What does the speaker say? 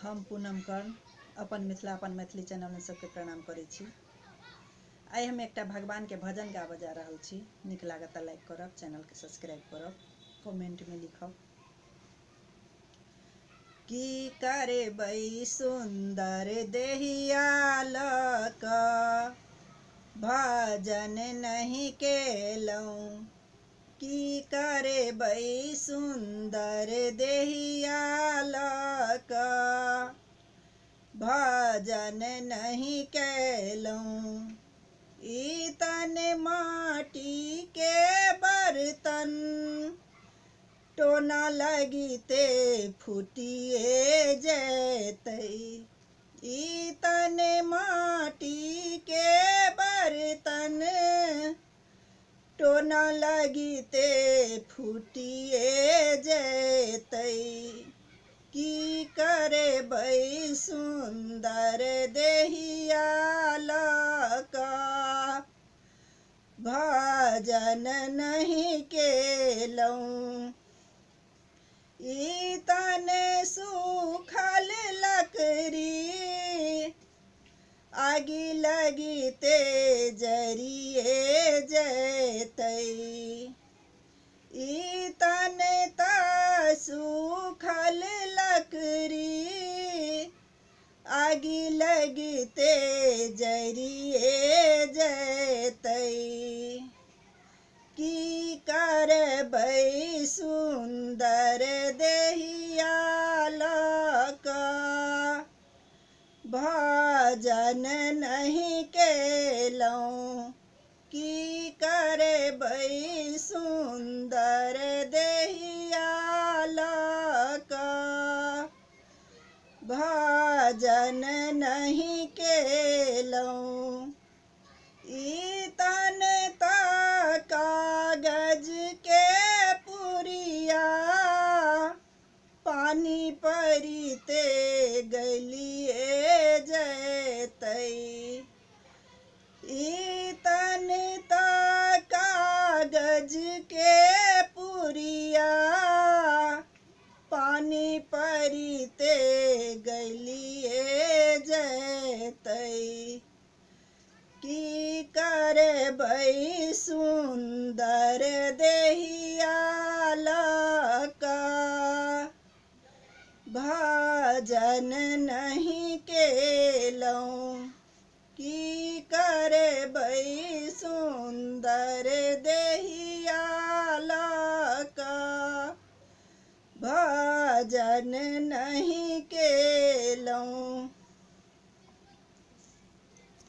हम पूनम कर्ण अपन मिथिला अपन मैथिली चैनल में सबके प्रणाम करै छी। आइ हम एकटा भगवान के भजन गाबऽ जा रहल छी। नीक लागत तऽ लाइक करब, चैनल के सब्सक्राइब करब, कमेंट में लिखब। की करबै सुंदर देहिया लऽ कऽ भजन नहीं केलहुँ। की करबै सुंदर देहिया लऽ कऽ भजन नहीं केलहुँ। ई तन माटी के बर्तन टोना लगिते फुटिए जेतै। ई तन माटी के बर्तन टोना लगिते फुटिए जेतै। की करबै सुंदर देहिया लऽ कऽ भजन नहीं केलहुँ। ई तन सूखल लकड़ी आगि लगिते जरिए जेतै। ई तन त सूखल लकड़ी आगि लगिते जरिए जेतै। की करबै सुंदर देहिया लऽ कऽ भजन नहीं केलहुँ। की करबै सुंदर देहिया लऽ कऽ भजन नहीं केलहुँ। ई तन त कागज के पुरिया पानी परिते गलिए जेतै। ई तन त कागज के पुरिया पानी परिते गलिए जेतै। की करबै सुंदर देहिया लऽ कऽ भजन नहीं केलहुँ। की करबै सुंदर देहिया लऽ कऽ भजन नहीं